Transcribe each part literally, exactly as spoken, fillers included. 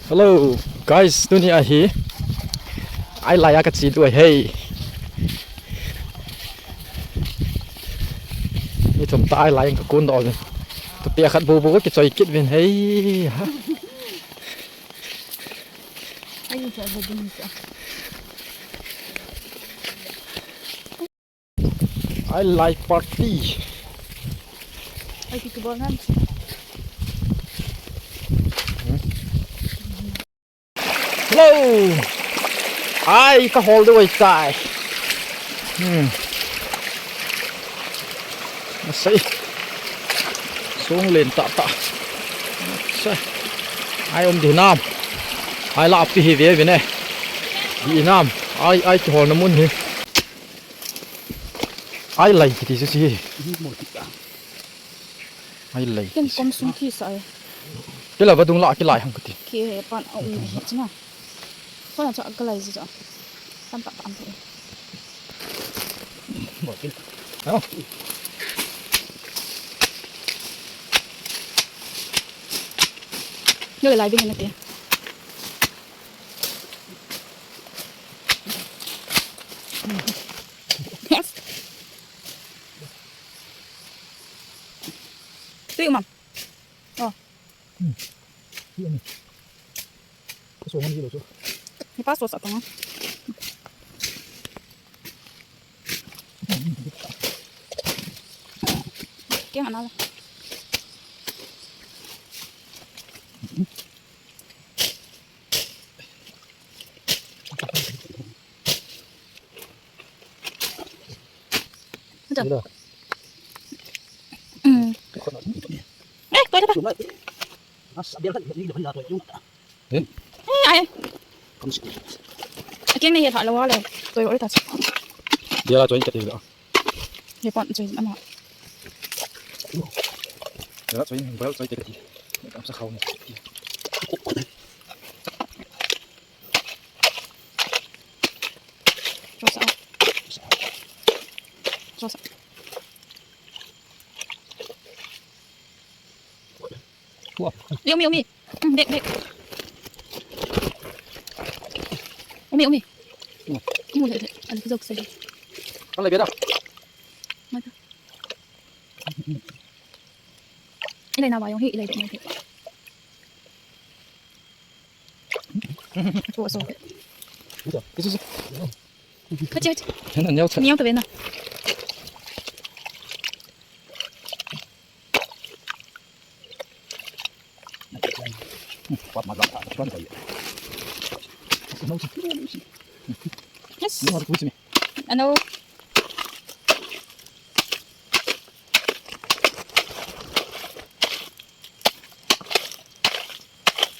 Hello, guys, tuni ahi. Ai lai a ka chi tu ahi. Ni thum ta ai lai ka kun do vin. Tu pia khat bu bu ki choi kit vin hei. Ha. Ai cha bu bu cha. Ai lai party. Ai ki bol nan. Hello. Ai ka hol de wai tai. Hmm. Masai. Song len ta ta. Sa. Ai um di nam. Ai la pi hi ve ve ne. Di nam. Ai ai ki hol na mun hi. Ai lai kiti chu si. Ai lai. Ken kom sung ki sa ai. Kila vadung la ki lai hang kati. Ki he pan a um hi china. Ko na cha ka lai ji cha. Tam ta tam. Ai. Yo lai bin na te. Yes. Tui umam. Oh. Ni pa so sa tong. Keng ana la. Ito. Ito. Mm. Eh, tuloy na pa. Mas, abiyal ka, hindi naman nato yung mata. Eh? Eh, ay. Kamusta? Akin na yata lawa le. Tuloy ulit tayo. Dia la tuloy yung katilo. Dia pa, tuloy ama. Dia la tuloy yung bal, tuloy katilo. Ang sa kaw mo. Rosa. Rosa. Wow. Umi, umi. Hmm, dek, dek. Umi, umi. Umi, dek, dek. Ano, kuzok sa'yo. Ang labi na. Mata. Ilay na ba yung hi, ilay do mo hi. Ito, ito. Ito, ito. Kachi, kachi. Yan, yan, yan. Yan, tabi na. Yes. Ano?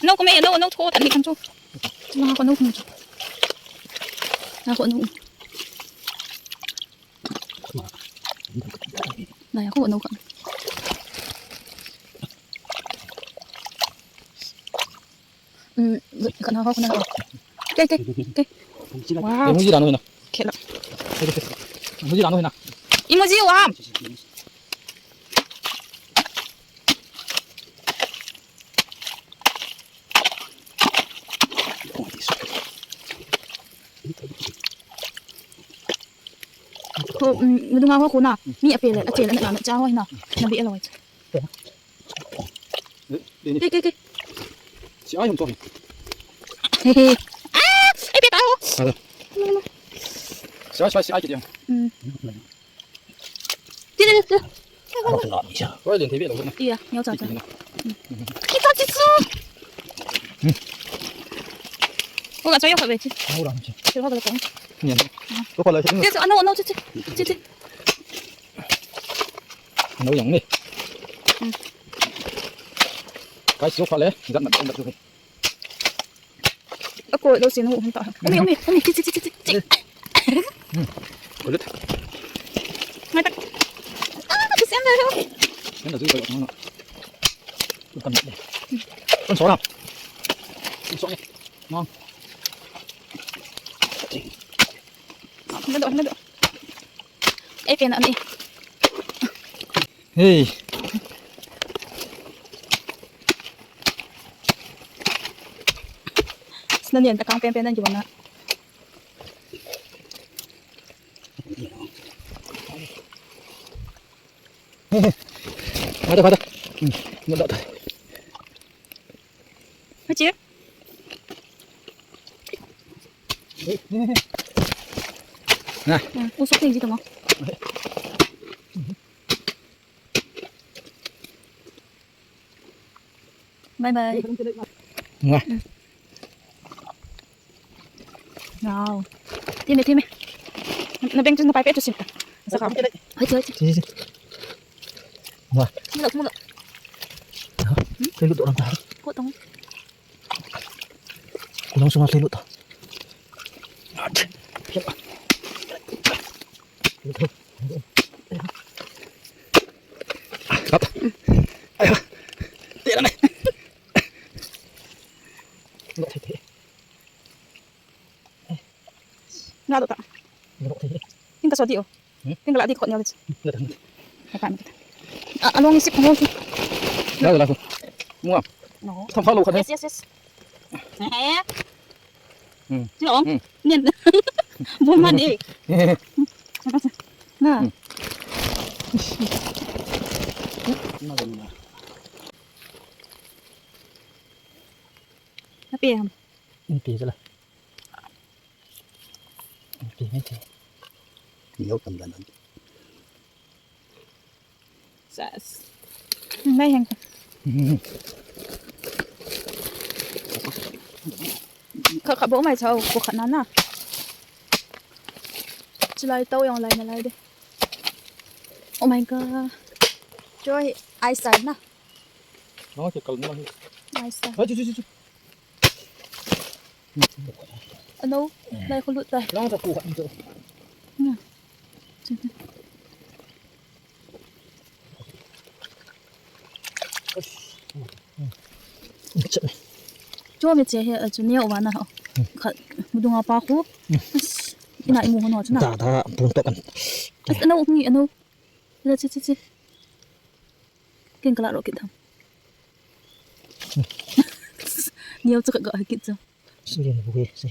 No, kome, no, no, ko, tani kan chu. Chu na ko no, ko chu. Na ko no. Na ya ko no ka. Hmm, ka na ko na. Ke, ke, ke. Wow. Emoji dano hina. Kela. Emoji dano hina. Emoji wa. Ko, mm, nadunga ho ko na. Mi ape le, ache le, na, na, cha ho na. Na bi aloi. Ke, ke, ke. Si ai hung to. He, he. Ah, ai pe ta ho. Ala. Si ai, si ai, si ai ke dia. Mm. Ti, ti, ti. Oi, din thei ve lou na. Iya, neo cha cha. Kita chi chu. Ko ka cha yo ka ve chi. Au ram chi. Chi ho ka le kong. Nian. Ko pa le. Chi chu ano ano chi chi. Chi chi. Ano yang ni. Kai siu kha le, gat na gat tu. Ako, lo sinu hon ta. Umi, umi, umi, chi, chi, chi, chi, chi. Ulit. Ngai tak. Ah, kasi ano yun? Yan na, zuwi kayo, ano? Huwag kami. Ang sarap. Ang sarap. Mang. Nado, nado. Eh, pina ni. Hey. Nanian ta kang pen pen nan kibang na. Mata, mata. Hmm, mata. Hachi. Na. Hmm, usok ting ji tamo. Bye bye. Mua. Wow. Time, time. Na beng tu na pai pe tu sim. Sa ka. Hai, hai. Si, si, si. Mua. Mula, mula. Ha? Kailut orang ta. Ko tong. Kulang sunga kailut ta. Kap. Ayo. Tira na. Nga do ta. Tingka so di o. Hmm? Tingka la di ko ni o. Nga do. Ka pa ni kita. A, along isip ko. Nga do la ko. Mua. No. Tham pha lo khat. Yes, yes, yes. Eh. Hmm. Ti ong. Hmm. Nian. Bon man e. Na. Hmm. Na pe ham. Pi jala. Pi mai te. Ni lo tam dan. Sas. Mai heng. Kha kha bo mai chao ko kha na na. Chilai tau yong lai na lai de. Oh my god. Joy, ai sai na. Nang ke kal na hi. Ai sai. Ai chu chu chu. Ano, lai khu lut tai. Nang ta khu kha chu. Hmm. Chu mi che he, chu neo wa na ho. Kha mudunga pa khu. Ina imu hono chu na. Da da pung to kan. Ano mi ano. Ila chi chi chi. Ken kala ro kit tham. Neo chu ka ga kit chu. Sili na buge se.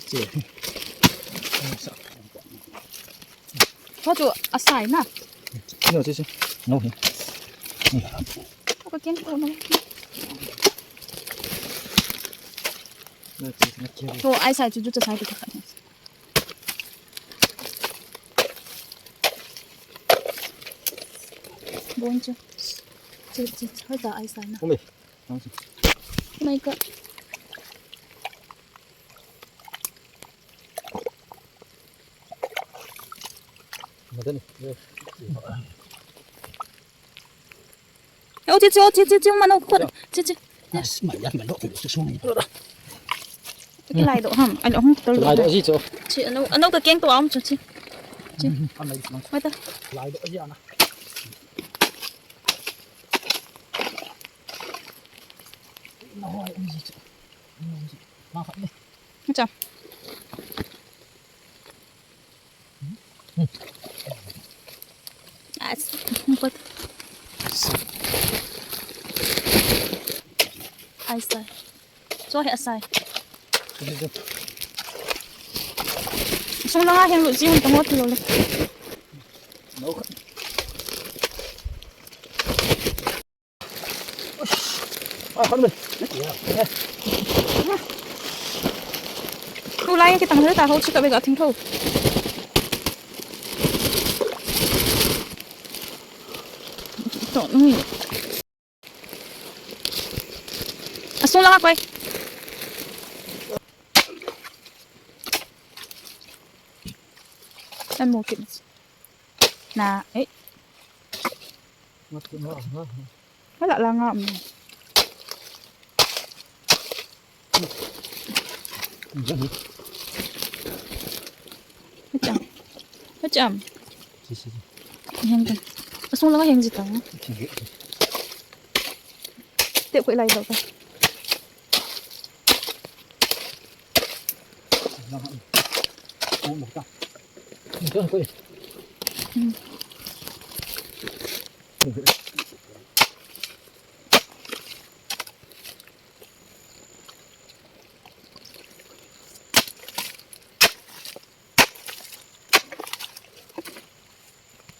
Che. Ho chu asai na. No, che che. No he. Ka ken ko no. No, che che. To ai sai chu chu sai to ka. Bon chu. Che che che. Hoi ta ai sai na. Ome. Nang si. Oh my god. Madani. Yo, chi, chi, chi, chi, chi, mano, khut. Chi, chi. As, mai yak mano, chi, chi, sung. Ki lai do ham, an hung tol. Lai do ji cho. Chi, ano, ano ka keng to am cho chi. Chi. An lai do. Mai ta. Lai do ji ana. No, ai, ji cho. Ma khat ni. Cha. As, mukot. Ai sai. Cho he sai. Sung langa heng lu ji hon tango ti lo le. No. Ah, khan me. Tulai kitang le ta ho chu ka be ga thing tho. To, nui. Asung langa koi. An mo kit. Na, eh. Hala la nga um. Hacham. Hacham. Heng ta. Asung langa heng ji ta. Te koi lai ta. Ito, ito.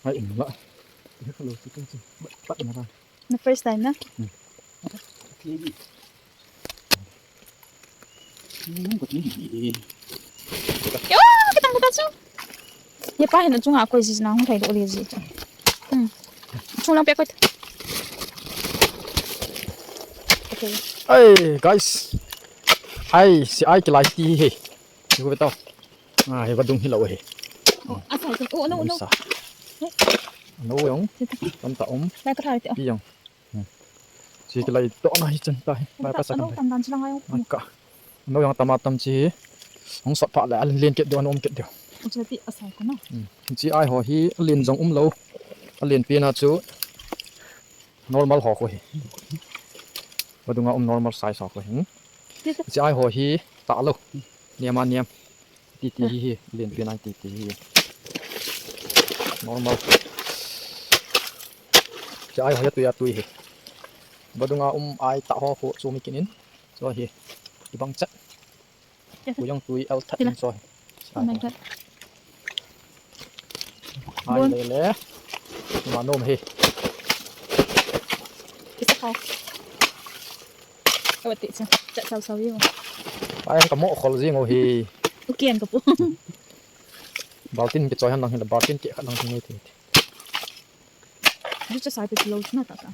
Ai, ing la. Hello, chicken. Pat na ba? Na first time na? Hmm. Yo, kitang kita chu. Ye pa hin achunga koi ji na hung thei do le ji. Hmm. Chung lang pe koi. Okay. Hey, guys. Ai, si ai kilai ti he. Ti ko beto. Ah, he vadung hi lo he. Oh, asai ko. Oh, no, no. Sa. No yong. Tam ta um. Lai ka thai ti. Pi yong. Hmm. Chi kilai to na hi chen ta hi. Lai pa sa kan. Tam dan chi lang ai. Mai ka. No yong tam tam chi. Hung sot pha le, a len len ke do, no um ke do. Chi ti asai ko na. Hmm. Chi ai ho hi a len jong um lo. A len pi na chu. Normal ho ko hi. Vadunga um normal size ho ko hi. Chi ai ho hi ta lo. Niam a niam. Ti ti hi hi. Len pi nai ti ti hi. Normal. Chi ai ho ya tui a tui hi. Vadunga um ai ta ho ko chu mi kinin. So hi. Ibang chat. Kuyang tui al that in so. Oh my God. Ai le le. Ma nom he. Kisa khai. Ka ti cha. Cha sao sao yo. Ai ka mo khol jing o he. U kian ka pu. Baltin ke choi han lang hin, baltin ke khat lang hin ti. Ju cha sai pe lo na ta ta.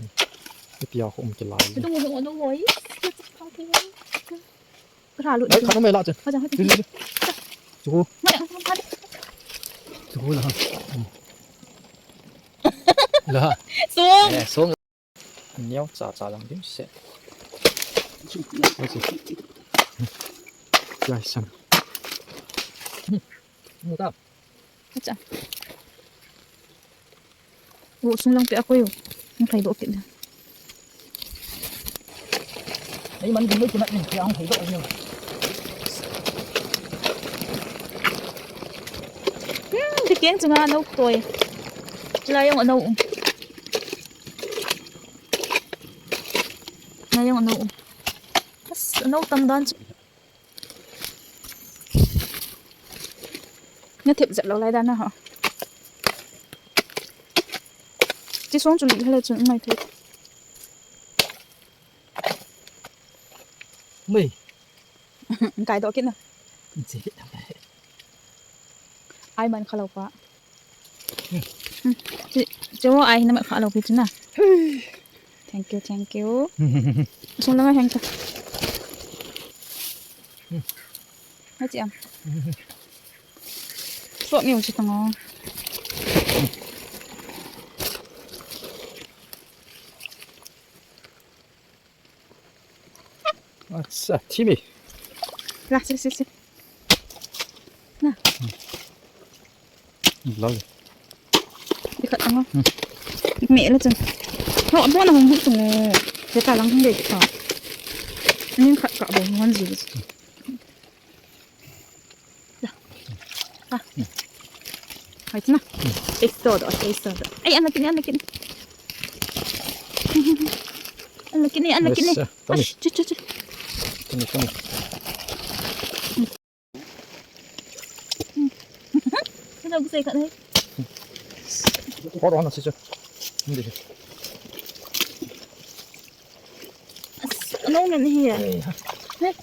Ti a khum kilai. Tu mo no voi. Ka ra lu. Ai, khat um mai la chen. Khat, khat. Chu, chu, chu. Mai, khat, khat. Chu la. La. Sung. Eh, sung. Niau cha cha lang dim se. Ai, chu. Chai sang. Mu ta. Acha. Wo sung lang pe a koi u. Hung thei doh kit na. Ei man ding lei kimat ni, hung thei doh ni. Hmm, ti keng chunga no toi. Chulai jong ano um. Chulai jong ano um. As, ano tam dan chu. Na thep jep lou lai dan a ha. Chi song chu li hele chun mai thu. Mai. Kai doh kit na. Chi kit na. Ai man kha lou pa. Hmm. Chi, chi wo ai na man kha lou pi chu na. Thank you, thank you. Sung langa heng ta. Hai chi am. Sok ni u chi tang o. Acha, thimi. La, si, si, si. Na. Lo. Di khat tang o. Hmm. Me la chun. Ho, bo na hung bu chung o. Dia ta lang hung de ta. Ni khat ka bo hung ji. Ya. Ah. Hai na. Taste todo, taste todo. Ai, ana kini, ana kini. Ana kini, ana kini. Yes, uh, tummy. Ash, chu, chu, chu. Tummy, tummy. Hello, gusai ka nai. Hot on, sister. Hindi. As, ano nga ni hiya? Eh. Eh,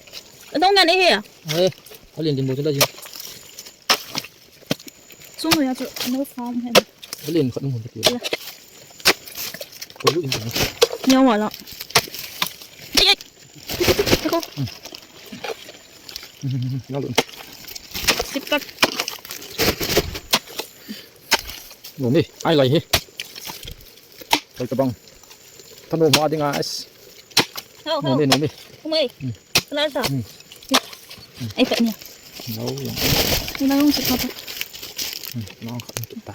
ano nga ni hiya? Eh, alin din mo sila yun. Suno ya, ano farm hen. Alin, khat mo dito. Yeah. Kulo din mo. Niya wala. Ay, ay. Ako. Ngalo. Sipat. Nomi, ai lai hi. Kai tabang. Tanu ma dinga as. Ho, ho. Nomi, nomi. Umai. Hmm. Kala sa. Hmm. Ai, ka niya. No, yang. Ina yung sipat. Hmm, no, kita.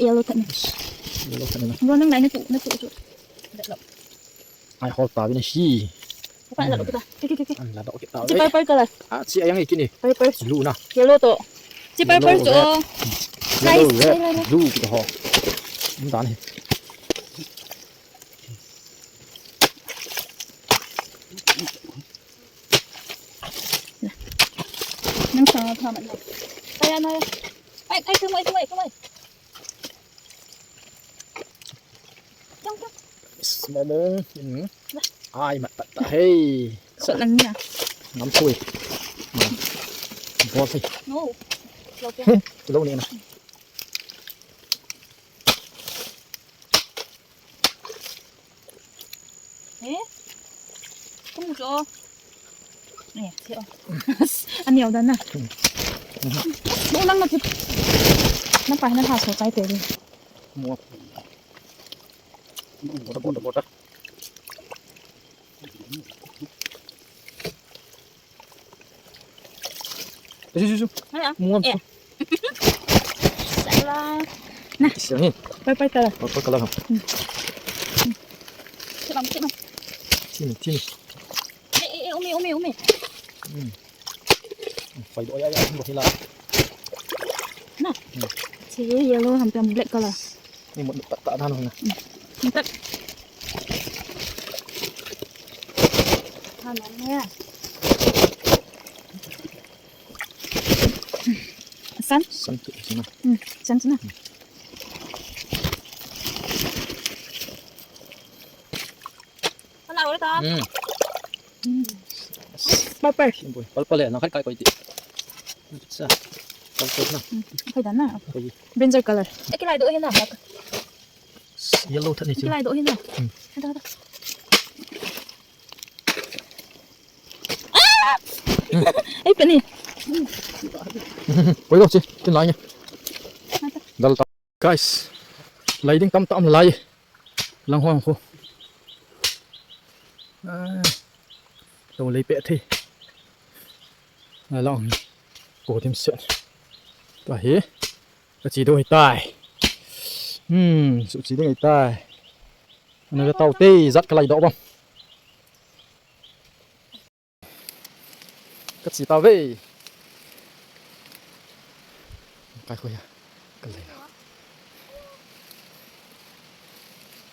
Yellow ka niya. Yellow ka niya. Ro nang lai na tu, na tu, tu. Ai hol ta vin hi. Ka la kita. Ki, ki, ki, ki. An la do kita. Chi purple color. Ah, chi ayang ikini. Purple. Lu na. Yellow to. Chi purple to. Yellow. Yellow, red, blue, kiti ho. Um dan hi. Nang sa tha man. Ai, ai, ai. Ai, ai, tumai, tumai, tumai. Chang, chang. Small mong. Hmm. Ai, mat pat ta. Hey. Sa lang niya. Ngam thui. Bol thei. No. Lo ke. Lo ni na. Eh? Kum cho. Nè, thế à? Ăn nhiều đàn à? Đủ lắm mà thịt. Nó phải nó thả sổ tay tệ đi. Mua. Bột, bột, bột. Su, su, su. Hả? Mua. Ê. Sala. Nè. Sini. Pai, pai, tala. Pai, pai, tala. Hmm. Sit bang, sit bang. Sini, sini. Ê, ê, ê, umi, umi, umi. Hmm. Pai do ya, ya, umi hila. Nè. Hmm. Sini yellow, hampam black color. Ni mut tak tak dah noh na. Ni tak. Dah noh na. San? San tu sini. Hmm, san sini. Hello, welcome. Hmm. Hmm. Purple. Purple eh, nang khat kai koi ti. Sa. Purple na. Hmm. Koi dan na. Koi. Brinjal color. Eh, kilai do hin na. Yellow tha ni chu. Kilai do hin na. Hmm. Ada, ada. Ah! Eh, pani. Koi do chi, tin lai ni. Dal ta. Guys, lai ding tam tam lai. Lang hong khu. Ah, to lai pe thei. Ah, lang. Ko dim se. Ta hi. Ka chi do hi tai. Hmm, su chi ding hi tai. Ana ka tau te, jat ka lai do bang. Ka chi ta ve. Kai khoi ya. Ka lai na.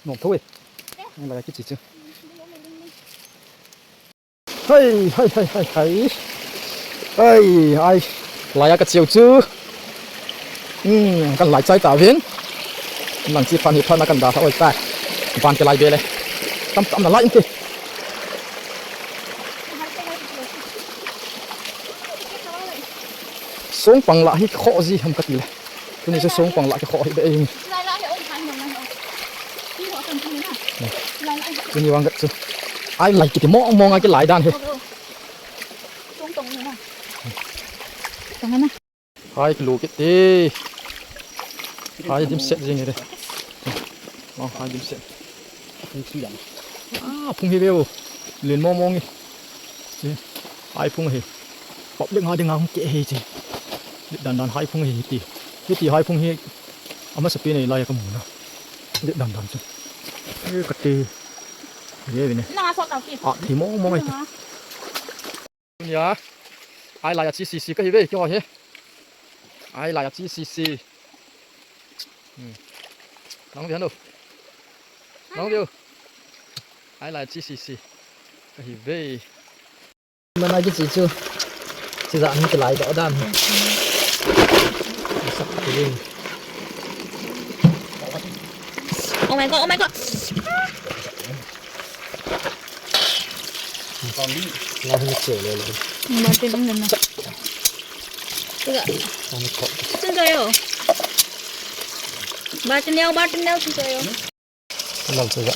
Nom tho ve. Lai ki chi chu. Hai, hai, hai, hai, hai. Hai, hai. Lai a ka chiu chu. Hmm, kan lai chai ta vin. Nang chi phan hi phan a kan da tha oi tai. Van ke lai be le. Tam tam na lai in ke. Song pang la hi kho ji ham ka ti le. Tuni chu song pang la ki kho hi be in. Tuni vang chu. Ai lai kiti mong mong a ki lai dan hi. Hai ki lu kiti. Hai dim set jing hi de. Oh, hai dim set. Phung chu jang. Ah, phung hi veu. Len mong mong hi. Chi. Hai phung hi. Public nga ding nga hung ke hi chi. Len dan dan hai phung hi ti. Hiti hai phung hi. Ama sapi nei lai ka mu na. Len dan dan chu. Ye ka ti. Ye vi ne. Na so ta ki. Ah, thi mong mong ai. Nia. Ai lai a chi si si ka hi ve ki ho hi. Ai lai a chi si si. Hmm. Nang vian lo. Nang viu. Ai lai chi si si. Ka hi ve. Mana ki chi chu. Chi za ni ki lai do dan. Sak ki ding. Oh my god, oh my god. Lai hi ni che le le. Martin ang na. Tiga. Ang ko. Tun tayo. Martin yaw, Martin yaw, tun tayo. Lang che ja.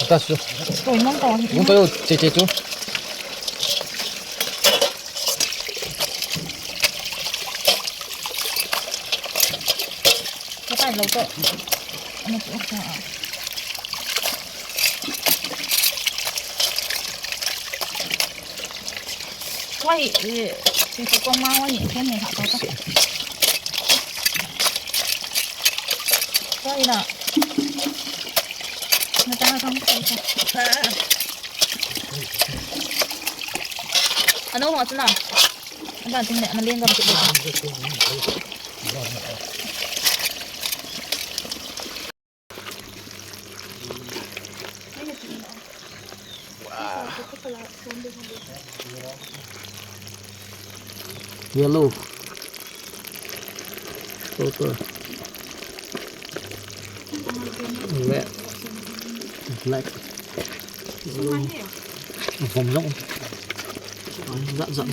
Ata su. Ko nang ko. Nang ko che che chu. Ka tai lo to. Ano po ka? Wai, eh, si ko ma wai, ken ne ha to. Wai na. Na ta na tang ko. Ano ho chu na? Ban ting ne, na leng gam kit le. Yellow. Purple. Red. Black. Vom jong. Jat jat.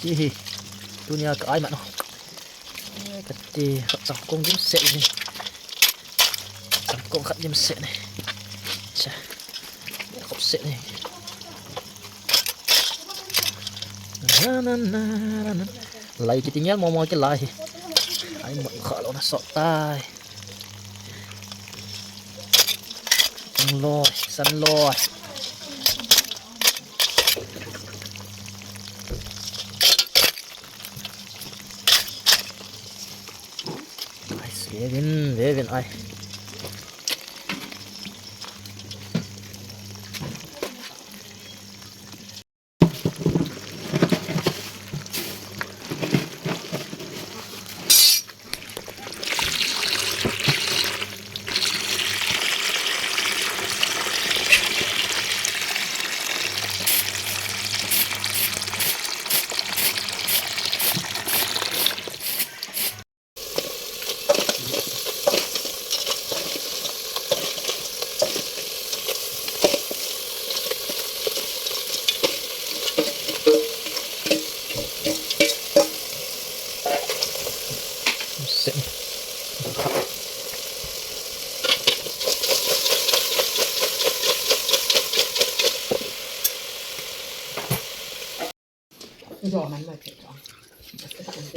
Hihi. Tunia ka ai man o. Kati, khat changkong dimset ni. Changkong khat dimset ni. Cha. Khop set ni. Na, na, na, na, na. Lai kiti ngel mo mo ki lai. Ai mo kha lo na sot tai. Loi, san loi. Ai, vevin, vevin ai.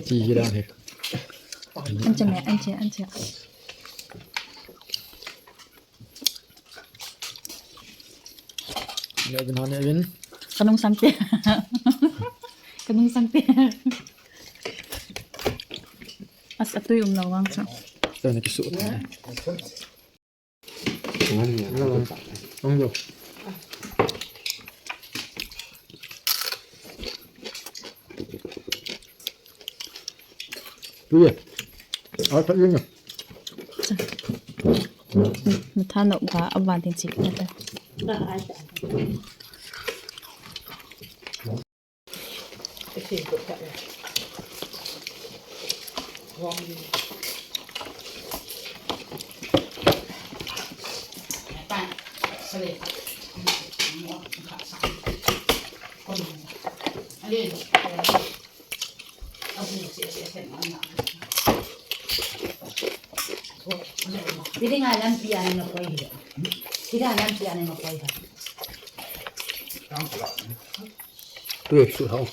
Ti hi dan hi. Anche me, anche, anche. Nevin ha, Nevin. Kanung sangte. Kanung sangte. As atui um lo vang chu. Tana kisu ta. Tuye. Ata yun. Nathano ba aban tin chik na ta. Piding alam pian nga koi hi. Piding alam pian nga koi hi. Tu ek su hao.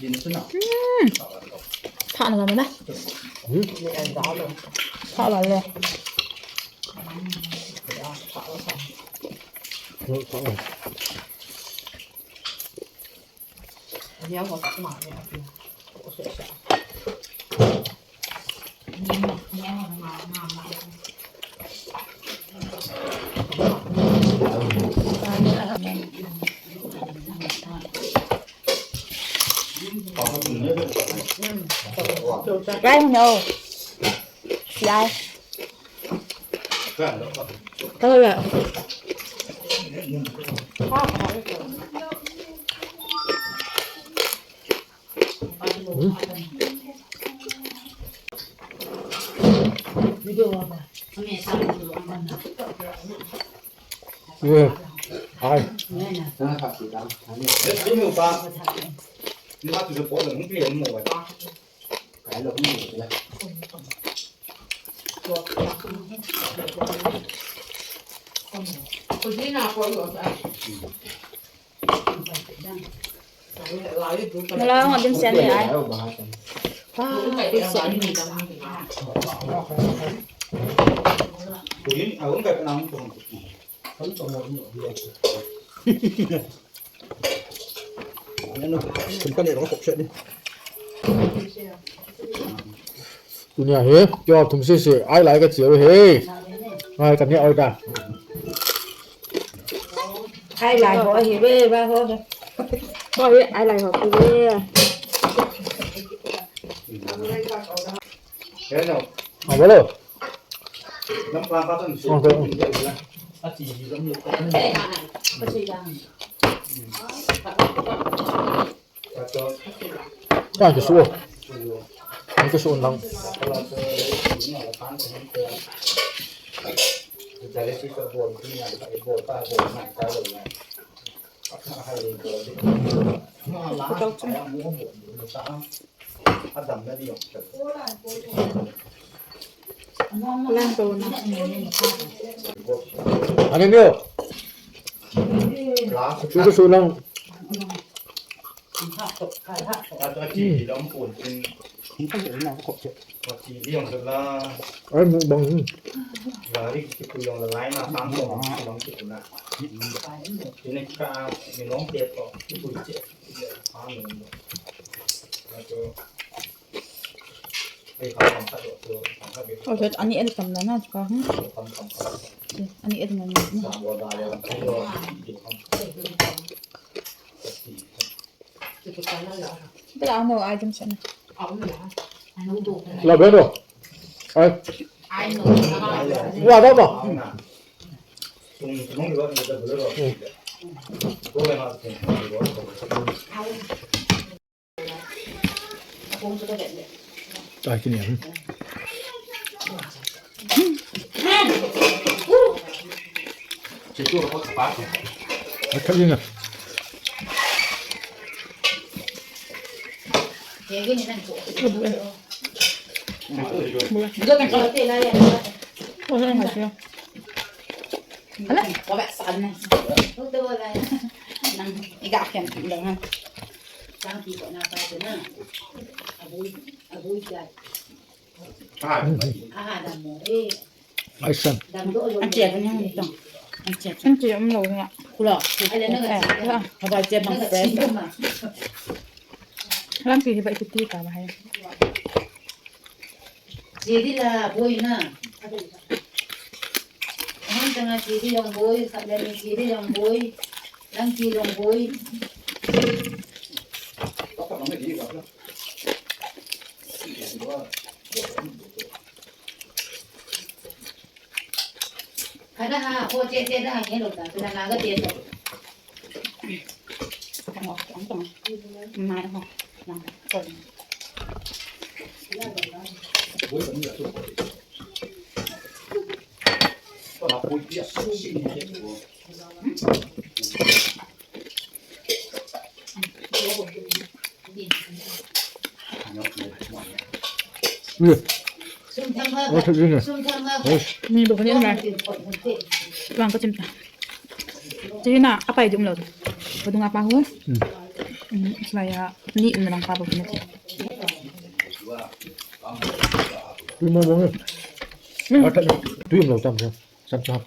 Hmm. Tha na mana. Hmm. Tha la le. Gai hung neo. Si ai. Tao ya. Video apa? Ini sama dulu, aman lah. Ye. Ai. Nala ngot dimset ni ai. Ah, dimset ni. Kum ka ne rong kop set ni. Tunia hi, kio thum sese, ai lai ka chiu hi. Ai ka ne oi ta. Ai lai ho hi ve, ba ho. Ho hi, ai lai ho hi ve. Hello. Ah, hello. Lam pa pa tan su. Okay. Ka kisu. Ka kisu lang. Ani niu. Kisu lang. Ai, mukbang. Oh, so ani el tam na na ka, hmm? Ani el na na. Tela ano item sana. La beno. Ai. Wa da ba. Ai kini. Ai kini. Ai san. An chia kan hang tang. An chia. An chia um lo nga. Kula. Eh, ha. Haba chia bang fresh. Lam pi hi ba iti ti ka ba hai. Chia di la boi na. Hang tang a chia di long boi, khat le ni chia di long boi. Lang chia long boi. Kada ha, ko che che da ha, ke lo ta, tu na na ga te to. Mai ho, na ko. Ui. Ui, thut ui. Ui. Ni bu ni na. Wang ka chim ta. Chi na, apai jum lo. Ko dung apa hu? Hmm. Hmm, slaya, ni um lang pa bu ni. Tui mo mo ni. Hmm. Ata ni, tui um lo tam sa. Cham cham.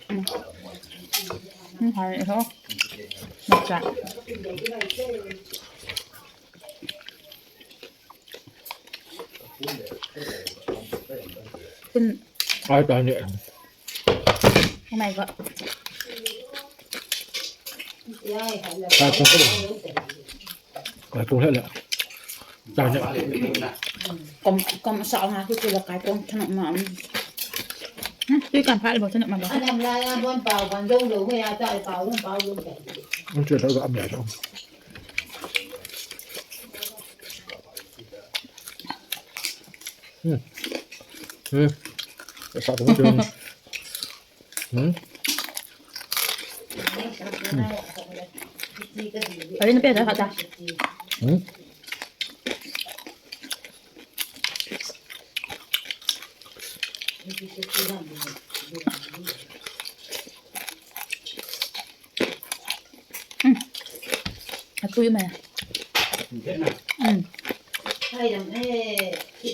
Hmm, hai ho. Matcha. Tin. Ai, tai ni. Oh my God. Tai kong ko. Kai kong le le. Kai ne. Kom, kom sa nga ki ki la kai kong thang ma. Hmm, ki kan phai bo thang ma bo. Adam la ya bon pao, bon dong lo, ya tai pao, bon pao, bon tai. An che ta ga am ya dong. Hmm. Hmm. Sa ko. Hmm. Kali na pia da kata. Hmm. Hmm. Atui mai. Hmm.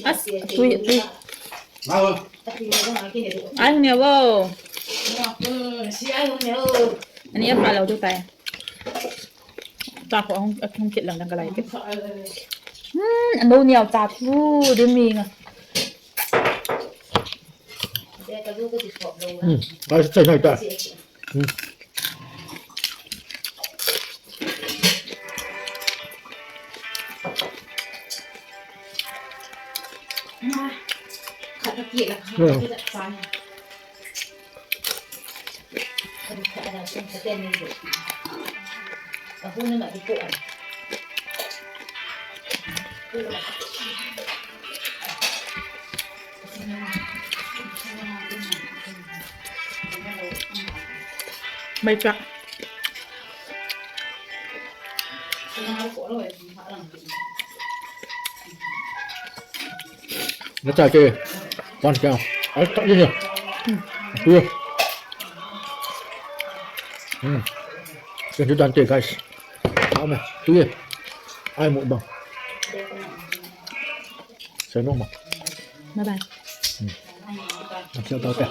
As, tui, tui. Ai hung ya wo. Ani apa lau tu tai. Cha kho hung, hung kit lang lang ka lai kit. Hmm, ano niau cha thu, de mi nga. Hmm, guys, say hi ta. Hmm. Mai cha. Nó chai kì. Con kìa. Ấy, chắc gì nhỉ? Ui. Ừ. Cái thứ đang kì, guys. Ăn này, chú gì? Ai muộn bằng. Sẽ ngon mà. Bye bye. Ừ. Làm sao tao kìa.